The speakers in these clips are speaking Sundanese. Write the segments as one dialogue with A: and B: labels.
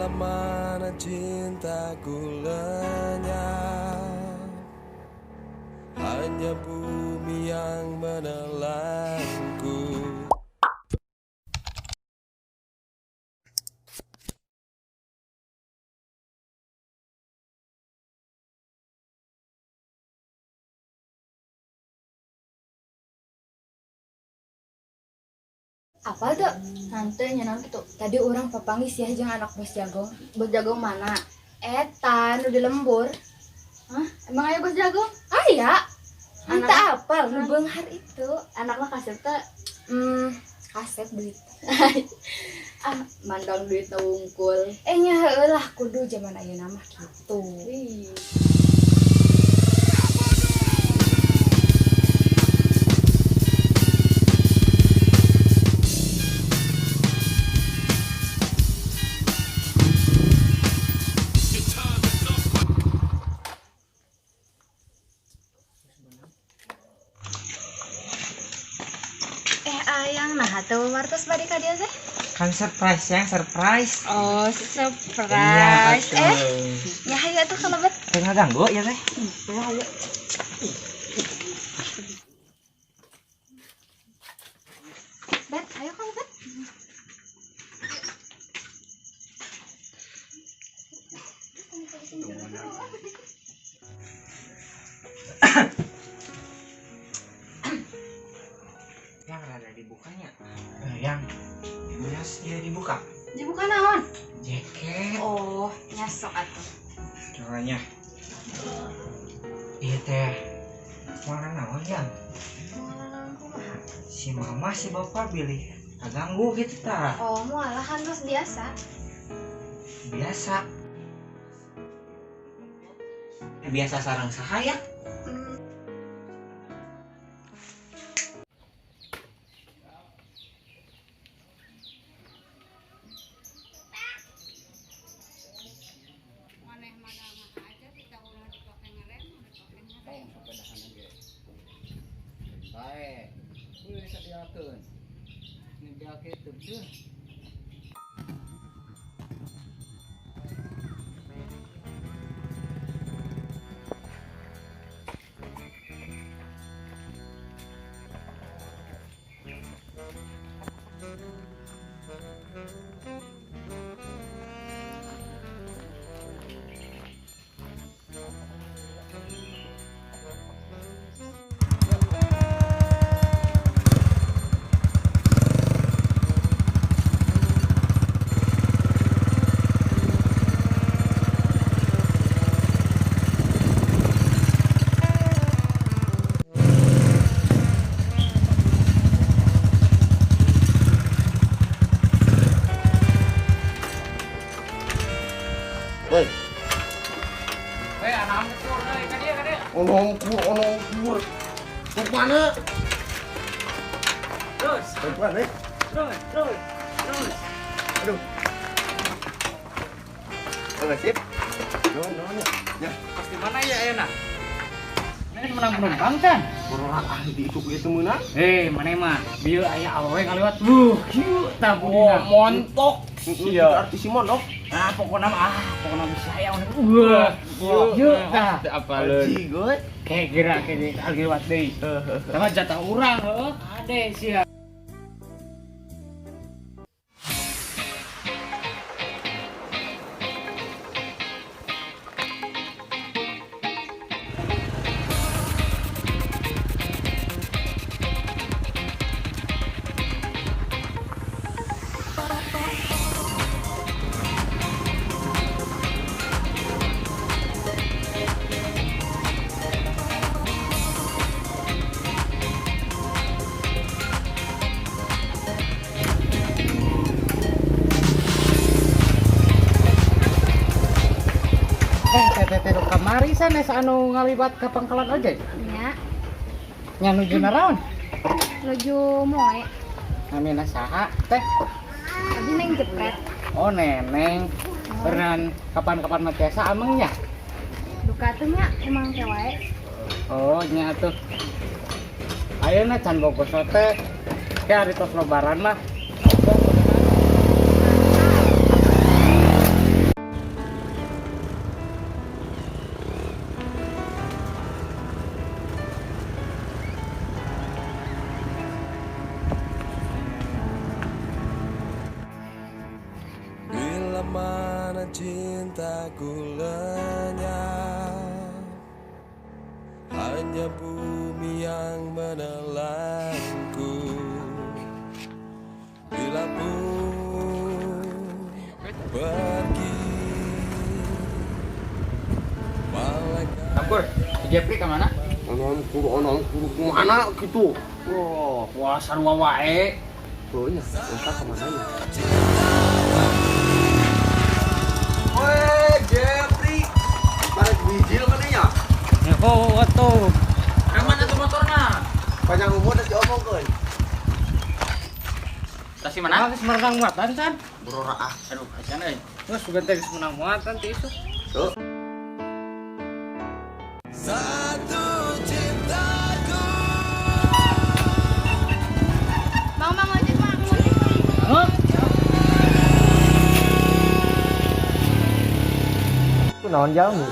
A: Bila mana cintaku lenyap, hanya bumi yang menelanku.
B: Apa tuh?
C: Nanti nyenang gitu.
B: Tadi orang papanggih sih jeung anak bos jago.
C: Bos jago mana?
B: Eta nu di lembur.
C: Hah? Emang aya bos jago?
B: Aya.
C: Anak-
B: Entah apal nu beunghar itu.
C: Anak mah kasep teh.
B: Kasep duit.
C: Ah, mandang duit wungkul.
B: Eh nya heueuh lah kudu zaman ayeuna mah kitu.
C: Wih.
B: Eh ayang nah teu martos bade ka dieu teh.
D: Kan surprise yang surprise.
B: Oh,
D: Iya,
B: surprise.
D: atuh.
B: Nya hayu atuh kalebet.
D: Teu ngaganggu ya teh?
B: Ya hayu. Bet, ayo kalebet.
D: Yang rada dibukanya. Yang bias dia dibuka.
B: Dibuka naon?
D: Jaket.
B: Oh, nyasok atuh.
D: Caranya. Iya teh. Mana naon yang?
B: Kumaha?
D: Si mama si bapak bilih kaganggu gitu ta.
B: Oh, mualah kan terus biasa.
D: Biasa. Biasa sarang sahaya.
E: Tong sepedahan ge. Bae. Kudu disadiakeun. Nyediakeun teu deuh.
F: Woi,
E: Eh, anak ukur euy, ka dieu ka dieu.
F: onongkur, onongkur. Ke mana?
E: Terus,
F: Ke mana?
E: terus, terus. Terus.
F: Aduh. Oke, sip. No, no, ya. Ya,
E: Pas di mana ya ayeuna? Ini menang penumpang kan?
F: bororak ah di itu itu meunang.
E: Eh, mana mah? Bieu aya awewe ngaliwat. Wuh, kieu tah budina.
F: Montok. Iya. Artis si montok.
E: Ah, pokokna mah ah, pokokna bisa aya Wah, kieu tah.
F: Apa lu?
E: Kayak kira kayak ngaliwat deui. Sama jatah urang heuh. Ade sia. Eh, teh teh kamari sanes anu ngaliwat ka pangkalan ojek.
B: Nya,
E: Nya nuju naraon?
B: nuju moe.
E: Namina saha teh?
B: Abi neng jepret.
E: Oh, neneng. Beneran kapan-kapan mah tiasa amengnya?
B: Duka teh nya emang teh wae.
E: Oh, nya atuh. Ayeuna can bogoso teh. Ke hari tos lebaran mah.
A: mana cintaku lenyap, hanya bumi yang menelanku. Bila pun pergi, malaikat.
E: Campur, si Jepri ke mana?
F: Anon kuru kemana gitu?
E: Wah, wah sarua wae.
F: Oh iya, entah kemana ya? Weh, Jepri, barek bijil kan nya?
E: Ya kok atuh. Ke mana tuh motorna?
F: Panjang umur udah diomongkeun.
E: Tasi mana? Geus merenang muatan can.
F: Berora ah.
E: Aduh, acan euy. Geus sugan teh geus menang muatan ti isuk.
F: Tuh.
A: Satu cintaku.
C: Mang, mang ojek, mang, ojek, mang.
E: Hah?
F: Itu naon jamu?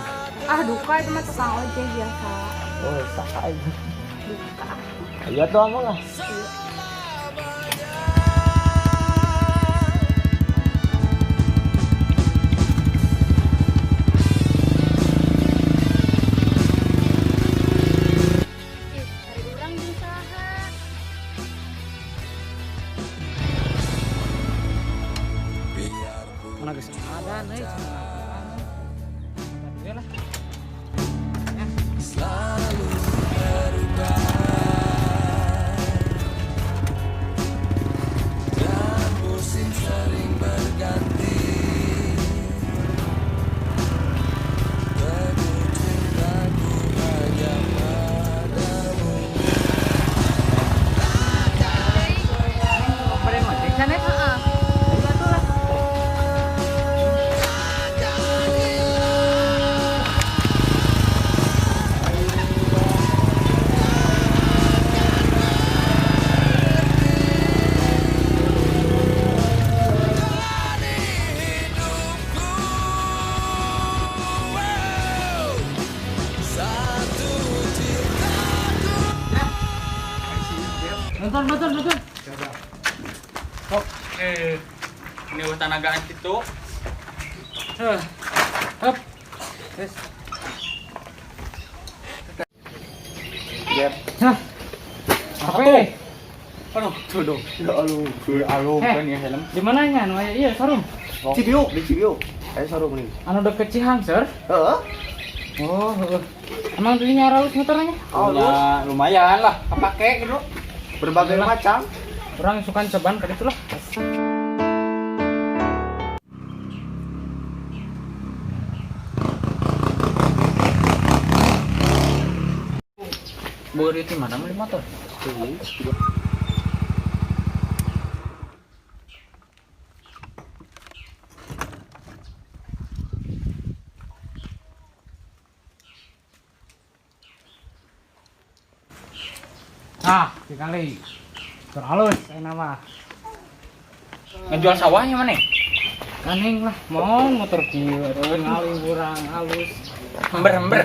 B: Ah, duka itu mah tukang ojek biasa.
F: Oh, saha itu.
B: Duka.
F: Iya tuh amang lah.
C: Ih, cari urang jeung saha?
A: Biar ku
E: Mana geus ada euy cenah. Tapi lah.
A: selalu berubah dan musim sering berganti. Teguh cintaku hanya padamu.
E: Pada ngojek can ya?
C: Heeh.
A: Hidupku satu cintaku.
E: Nonton, nonton, nonton. Kok ini udah tenagaan gitu. Heh. Hup. Yes.
F: Jep.
E: Hah. Apa ini?
F: Aduh, tuh dong. Ya aduh, aduh
E: Eh.
F: kan ya helm.
E: Di mananya anu aya iya sarung.
F: Cibiuk, di Cibiuk. Ayo sarung nih.
E: Anu deket Cihangser.
F: Heeh.
E: Oh, heeh. Emang dirinya raus motornya?
F: Oh,
E: ya, lumayan lah, kepake gitu.
F: Berbagai macam.
E: Orang suka cobaan kayak gitu lah. Bawa duit di mana beli motor? Ah, dikali. Terhalus saya nama. Ngejual sawahnya mana? Aneh lah, mau motor kieu ngali urang halus. Ember ember.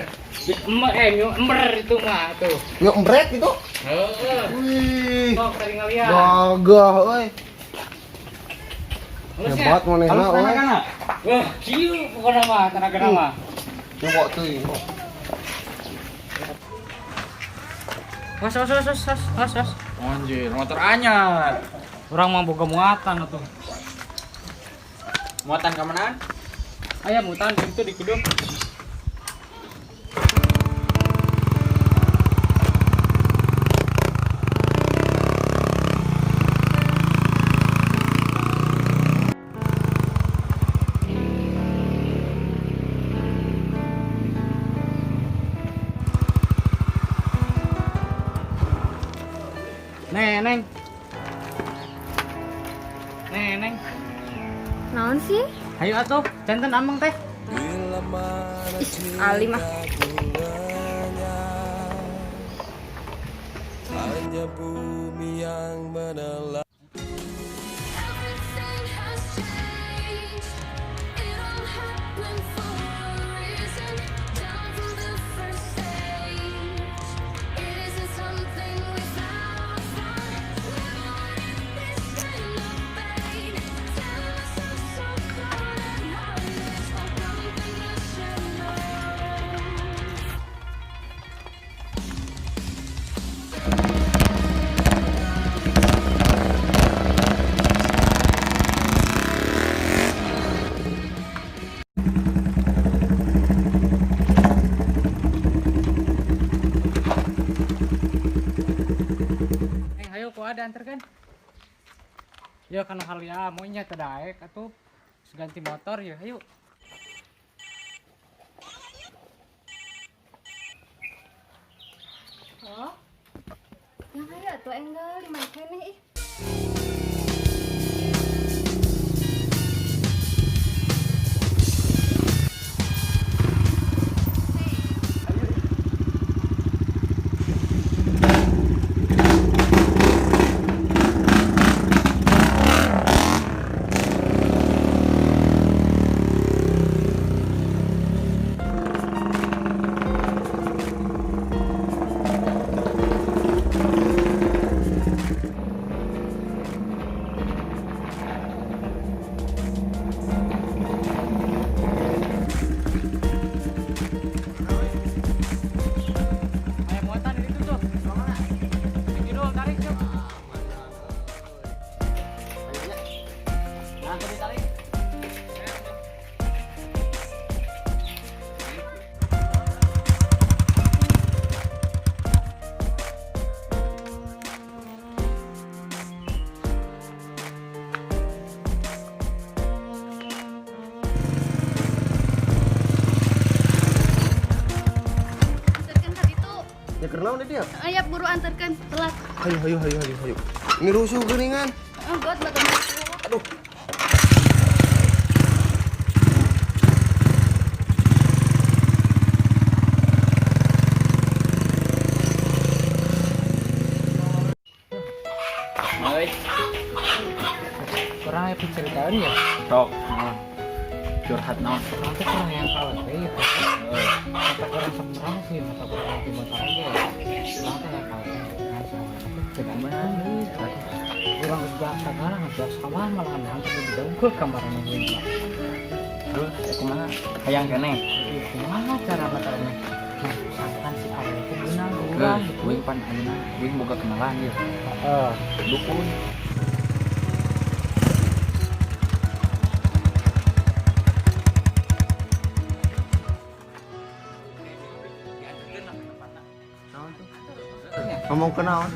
E: Ember ember itu mah tuh.
F: Yuk embret itu.
E: Heeh.
F: Wih.
E: Sok tadi ngalian.
F: Gagah euy.
E: Halusnya.
F: Hebat manehna
E: Halus
F: euy.
E: tenagana. Wah, kieu pokona mah tenagana mah.
F: Nyoba teuing.
E: Was was was was was was.
G: Anjir, motor anyar.
E: Urang mah boga muatan atuh.
G: Muatan ka mana?
E: Aya mutan itu di kidung. Neneng. Neneng.
B: Naon sih?
E: Hayu atuh, janten ameng teh.
A: Bila mana
B: Ali mah.
A: cintaku lenyap, hanya bumi yang menelan.
H: Everything has changed. It all happened for a reason. Down from the first stage. It isn't something we found. Never wanted this kind of pain. Telling myself so cold.
E: diantarkan. Ya kana halia mau nya teu daek atuh. Geus ganti motor ya, ayo.
B: Oh. Yang hayu atuh enggal di mana keneh ih.
E: Aya muatan di situ tuh. Di kidul tarik tuh. Nah, tuh ditarik.
C: Anterkeun ka ditu.
F: Ya keur naon dia?
C: Ayo buru anterkeun, telat.
F: Hayu hayu hayu hayu hayu. Ini rusuh geuningan.
C: Oh, God, batu.
F: Aduh.
G: Oi,
E: Kurang aya penceritaan ya.
G: sok. Nah. Curhat naon?
E: Urang teh kurang yang kalah teh ya. Mata kurang seberang sih, mata kurang di motor aja ya. Urang teh yang kalah teh. Kan sama teh benar. Urang geus sekarang ngejual sawah malah nang teh dongkul kamarana gue.
G: Terus kumaha? Hayang keneh.
E: Ieu kumaha cara matarnya? Nah, misalkan si awewe teh beunang urang
G: Heuh,
E: gitu.
G: uing pan ayeuna uing boga kenalan ieu.
E: Heeh.
G: Dukun.
F: Ngomong ke naon?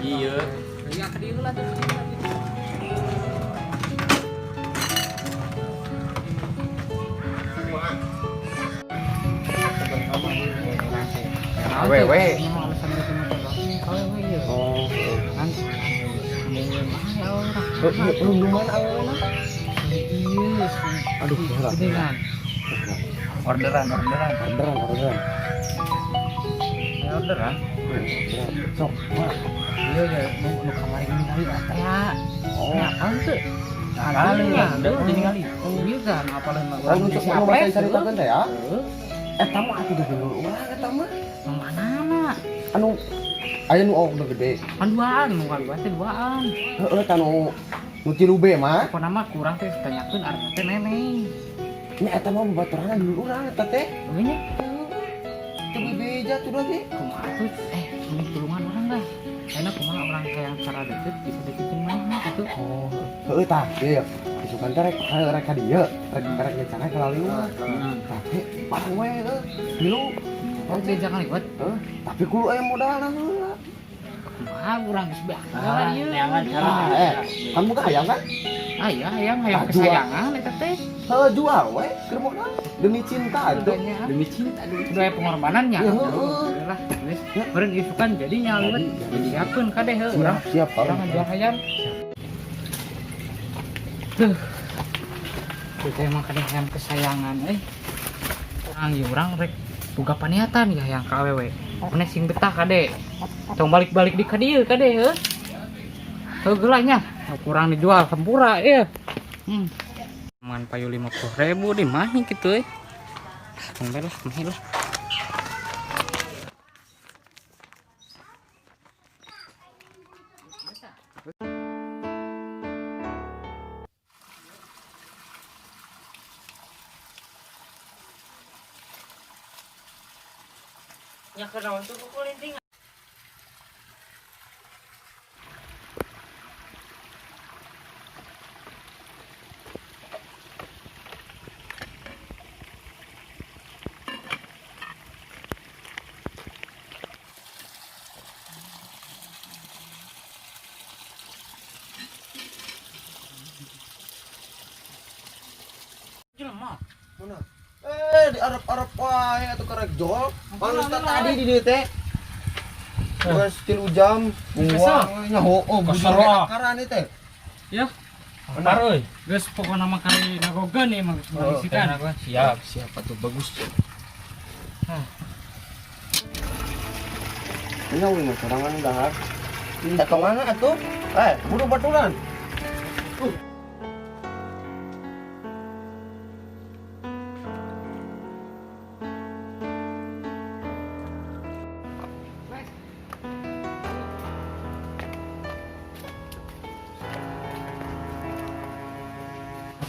G: Iya.
E: Iya, ka dieu lah tuh.
G: Awewe.
F: Oh.
E: Kan ya orang.
F: Belum mana awalnya?
E: Iya,
F: Aduh, berat.
E: ini kan.
G: Orderan, orderan.
F: Orderan, orderan.
E: Ya orderan.
F: Sok, wah.
E: Iya, ya, nu nu kamari ningali teh ya.
F: Oh.
E: Nah, kan tuh.
G: Kali
E: ya,
G: udah ningali.
E: Iya kan, apalagi mah
F: Oh, nu
E: di
F: cek nu
E: Aples,
F: caritakeun teh ya?
E: Heeh.
F: Eta mah atuh geus dulur urang eta mah.
E: Mana?
F: Anu aya nu awakna gede.
E: Kan duaan, nu kali teh duaan.
F: Heeh, tah nu nu 3 B mah.
E: Pokona mah kurang teh tanyakeun artinya teh neneng.
F: Nya eta mah babaturanna dulur urang eta teh.
E: Euy nya,
F: Teu bebeja tuh lagi.
E: kumaha tuh? Mending tulungan orang lah. Karena kumaha orang kayak cara deket bisa deketin mana gitu.
F: Oh, heeh tah, ieu ya. Isukan teh rek rek ka dieu, rek rek rencana ka laliwat. Tapi bareng we heuh. Milu.
E: Oh, teh jangan liwat.
F: Heuh, tapi kudu aya modalna heula.
E: Kumaha urang geus beak.
G: Ah, neangan cara.
F: Ah, kan boga hayang kan?
E: Ah, iya, hayang hayang
F: Ah, jual.
E: kesayangan eta teh.
F: Heuh, jual we keur modal demi cinta itu.
G: Demi cinta, demi
E: Udah aya pengorbanannya.
F: Ya, heeh.
E: Lah, geus. Meureun isukan jadi nya liwat.
F: Jadi, jadi.
E: Siapkeun kade heuh urang.
F: Siap, siap.
E: Urang ngajual hayam. Tuh. Kita emang kade hayam kesayangan euy. Urang ieu urang rek boga paniatan ya hayang ka awewe. Maneh sing betah kade. Tong balik-balik di ka dieu kade heuh. Heuh geula nya. Kurang dijual sempura ieu. Man payu 50.000 di mah kitu euy. Tong bae lah, mah lah.
D: Nya kunaon tuh kukulinting.
E: mah.
F: Mana? Eh, di Arab-Arab wae atuh karek jol. Halus teh tadi di dieu teh. Geus 3 jam. Buang nya heueuh bujur akaran ieu teh.
E: Ya. Benar euy. Geus pokona mah kali nagogeun ieu mah geus marisikan.
G: Siap.
F: Siapa tuh bagus. Ini we mah sorangan dahar. Eh, ke mana atuh? Eh, buru baturan.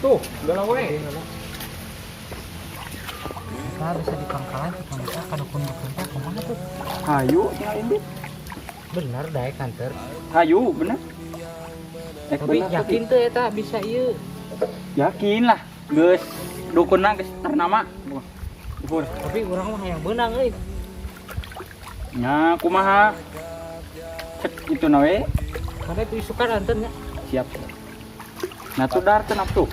E: Tuh, udah we.
D: Kita bisa di pangkalan kita ka dukun-dukun teh kumaha tuh?
G: Hayu tinggal indit.
D: Bener daek kantor.
G: Hayu bener.
E: Tapi
G: bener,
E: yakin tuh eta bisa ieu.
G: Yakin lah. Geus dukunna geus ternama. Dukun.
D: Tapi urang mah hayang beunang euy.
G: Nya kumaha? Cek itu na we.
D: Karena itu isukan anten nya.
G: Siap. Nah tuh dar teu tuh.